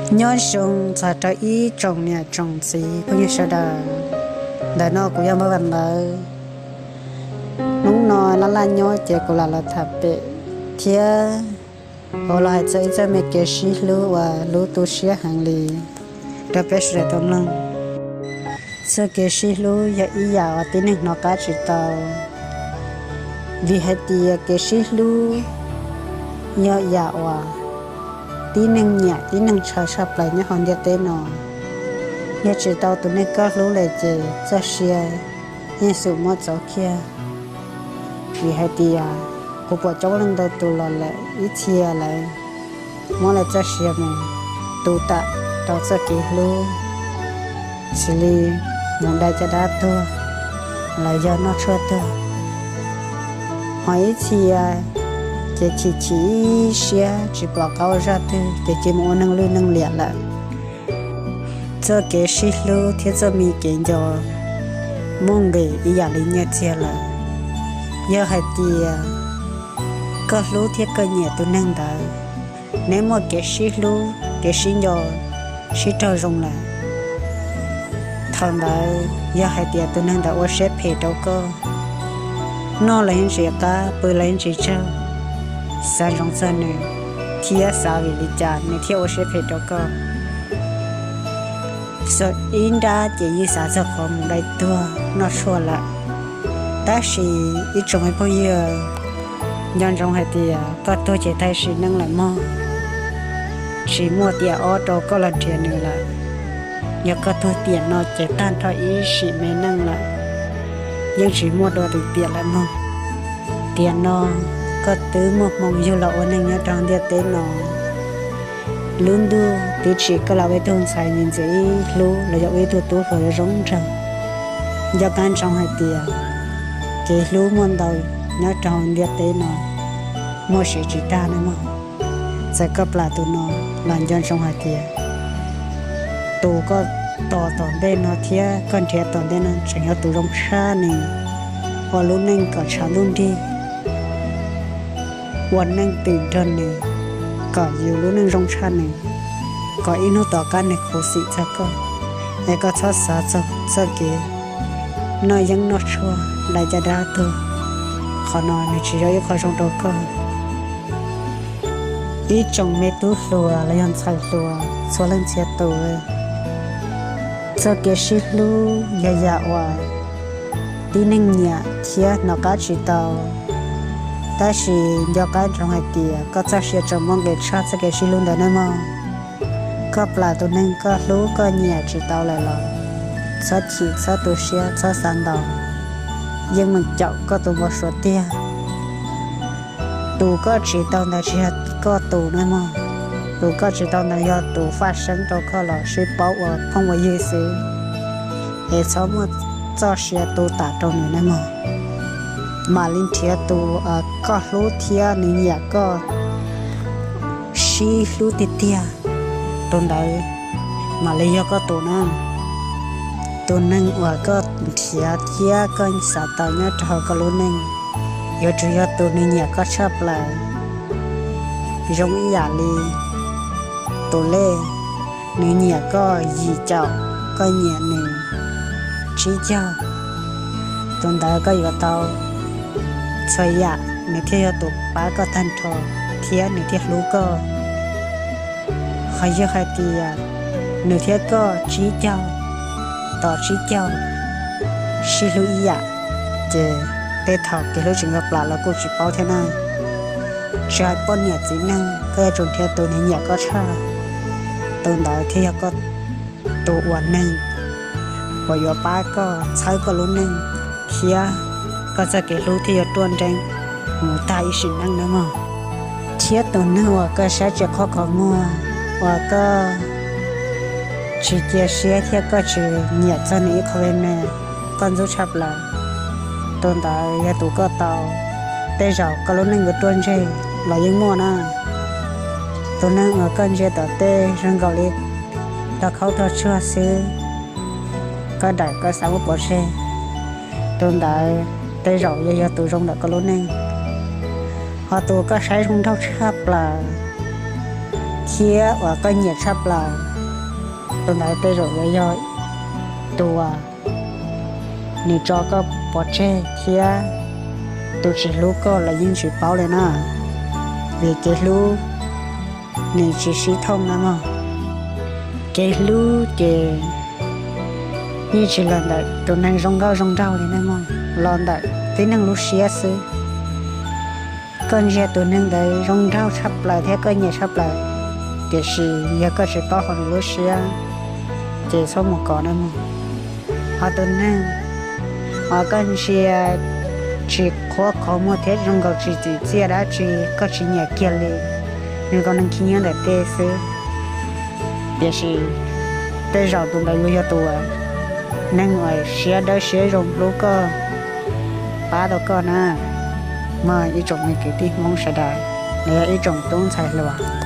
Nyob zoo txog rau ib tsoom niam tsoom txiv phooj ywg sawv daws. Ntawm no kuv yog Npawg Vam Ntawv. Hnub no laj laj nyob ces kuv lam los tham pem thiab ua los hais txog ib txoj me kev sib hlub uas lub tu siab heev li rau peb sawv daws tau mloog. Txoj kev sib hlub yog ib yam uas tib neeg hnov qab tsis tau, vim hais tias kev sib hlub yog yam uas tib neeg nyiam tib neeg ntshaw tshaj plaws nyob hauv ntiaj teb no. Yog tsis tau tus neeg koj hlub lawm ces txoj sia yeej xum muab txov kiag. Vim hais tias kuv pom coob leej ntau tus los lawm ib txhia lawv muab lawv txoj sia mus tu tam rau txoj kev hlub, xws li mus dai caj dab tuag los yog noj tshuaj tuag. Ho ib txhia ces chim chim siab tsis pom qab ua zaj twg ces cia mus ua neeg lwj neeg liam lawm. Txoj kev sib hlub thiab txoj me kev nco muaj nqis ib yam li nyiaj txiag lawm. Yog hais tias koj hlub thiab koj nyiam tus neeg ntawd, neb muaj kev sib hlub kev sib nco sib raug zoo lawm, thaum ntawd yog hais tias tus neeg ntawd ua siab phem rau koj, noj los yeej tsis qab, pw los yeej tsis tsaug, xav ntsoov txog nws thiab xav vim li cas nws thiaj ua siab phem rau koj. Xav ib nrab ces yeej xav txog qhov mus dai tuag noj tshuaj lawm. Tab sis ib tsoom me phooj ywg, nco ntsoov hais tias koj tuag ces tag sim neej lawm mog, tsis muaj tiam ob rau koj los nrhiav nws lawm. Yog koj tuag tiam no ces tag nrho ib sim me neej lawm, yeej tsis muaj dua tus tiam lawm mog. Tiam no koj twb muaj hmoo yug los ua neeg nyob rau ntiaj teb no. Lub ntuj twb tsim koj los ua ib tug ntxhais ntxim ntxim hlub los yog ua ib tug tub hluas zoo nraug. Nco qab ntsoov hais tias kev hlub muaj ntau nyob rau ntiaj teb no, muaj siv tsis tag nawb mog. Txawm koj plam tus no los nco ntsoov hais tias tus koj tos tom ntej no thiab koj nrhiav tom ntej no tseem yog tus zoo tshaj nws, ua lub neej kom tshav ntuj nrig, ua neej twm nrog nws, kom yus lub neej zoo tshaj nws, kom ib hnub tom qab nws khuv xim txog koj. Es koj txhob xav txog txoj kev noj yeeb noj tshuaj dai caj dab tuag, qhov no nws tsis yog ib qho zoo rau koj. Ib tsoom me tub hluas los yog ntxhais hluas txhua leej txhia tus, txoj kev sib hlub yog yam uas tib neeg nyiam thiab hnov qab tsis tau, tab sis nco qab ntsoov hais tias koj txoj sia tseem muaj nqis tshaj txoj kev sib hlub ntawd nawb mog. Koj plam tus neeg koj hlub koj nyiam tsis tau lawm los txhob chim txhob tu siab txhob xav ntau, yeej meem caum koj tus npau suav tiag. Tus koj tsis tau ntawd tsis yog koj tus nawb mog, tus koj tsis tau ntawd yog tus faj seeb rau koj los sib paub ua phooj ua ywg xwb, es txhob muaj txoj sia tu tam rau nws nawb mog. Mam li nrhiav tus koj hlub thiab nws nyiam koj sib hlub tiag tiag, tus ntawd mam li yog koj tus na. Tus neeg uas koj nrhiav thiab koj xav tau nyob rau hauv koj lub neej, yuav tsum yog tus nws nyiam koj tshaj plaws, zoo ib yam li tus lej, nws nyiam koj yim caum, koj nyiam nws tsib caug, tus ntawd koj yuav tau txhua yam, nws thiaj yog tus pab koj tag nrho thiab nws thiaj hlub koj. Ho yog hais tias nws thiab koj tsib caug, tos tsib caug, sib hlub ib yam, ces tej thaum kev hlub tseem yuav plam los kuj tsis paub thiab na. Tsis hais poj niam txiv neej, koj yuav tsum nrhiav tus nws nyiam koj tshaj, tus ntawd thiaj yog koj tus ua neeg uas yuav pab koj txhawb koj lub neej, thiab koj txoj kev hlub thiaj yuav ruaj nreeb mus tag ib sim neej nawb mog. Thiab tus neeg uas koj saib tsis qhov qhov muag, uas koj tsis cia siab thiab koj tsis nyiam txog nws ib qho me me, koj ntxub tshaj plaws, tus ntawd yog tus koj tau, tej zaum koj lub neej yuav ruaj ntseg los yeej muaj na. Tus neeg uas koj ntsia tom tej zoo nkaus li tog khaub tog tsuag xwb, koj daim koj xav muab pov tseg, tus ntawd tej zaum yuav yog tus zoo ntawm koj lub neej. Ho tus koj saib zoo nraug tshaj plaws, thiab uas koj nyiam tshaj plaws, tus ntawd tej zaum yuav yog tus uas nws tso koj pov tseg thiab tus tsis hlub koj los yeej tsis paub li na. Vim kev hlub nws tsis sib thooj na mog. Kev hlub ces yeej tsis los ntawm tus neeg zoo nkauj zoo nraug li na mog, los ntawm tib neeg lub siab xwb. Koj ntsia tus neeg ntawd zoo nraug tshaj plaws thiab koj nyiam tshaj plaws, tiam sis yog koj tsis paub hauv nws lub siab ces txhob mus kov na mog. Ho tus neeg uas koj ntsia tsis qhuab qhov muag thiab zoo nkaus tsis txim txiaj dab tsi, koj tsis nyiam kiag li, nws kom neeg khib nyiab ntawm tej xwb, tiam sis tej zaum tus ntawd yuav yog tus neeg uas siab dawb siab zoo hlub koj, pab tau koj na. Mog ib tsoom me kwv tij Hmoob sawv daws, los yog ib tsoom tub ntxhais hluas,